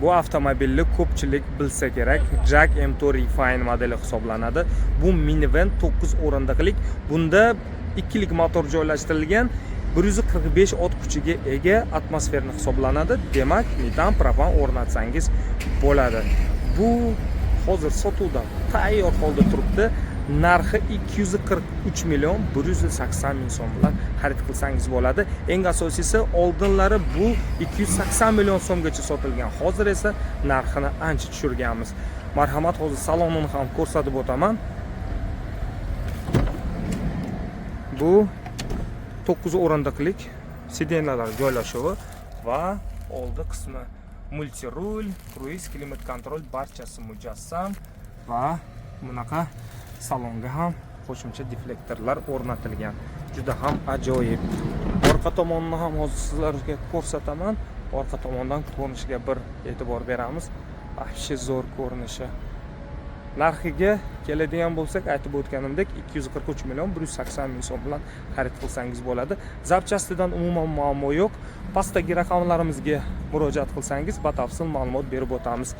Bu avtomobilni ko'pchilik bilsa kerak. JAC M4 Refine modeli hisoblanadi. Bu minivan 9 o'rindiqlik. Bunda ikkilik motor joylashtirilgan. 145 ot kuchiga ega atmosferani hisoblanadi. Demak, metan, propan o'rnatsangiz bo'ladi. Bu hozir sotuvda tayyor holda turibdi. Narxi 243 million 180 ming so'm bilan xarid qilsangiz bo'ladi. Eng asosiysi, oldinlari bu 280 million so'mgacha sotilgan. Hozir esa narxini ancha tushirganmiz. Marhamat, hozir salonini ham ko'rsatib o'taman. Bu 9 o'rindiqlik сиденья lar joylashuvi va oldi qismi multirul, kruiz, klimat kontrol barchasi mujassam va bunaqa salonga ham qo'shimcha deflektorlar o'rnatilgan. Juda ham ajoyib. Orqa tomonini ham hozir sizlarga ko'rsataman. Orqa tomondan ko'rinishiga bir e'tibor beramiz. Вообще zo'r ko'rinishi. Narxiga keladigan bo'lsak, aytib o'tganimdek, 243 million 180 ming so'm bilan xarid qilsangiz bo'ladi. Запчасти dan umuman muammo yo'q. Pastdagi raqamlarimizga murojaat qilsangiz, batafsil ma'lumot berib o'tamiz.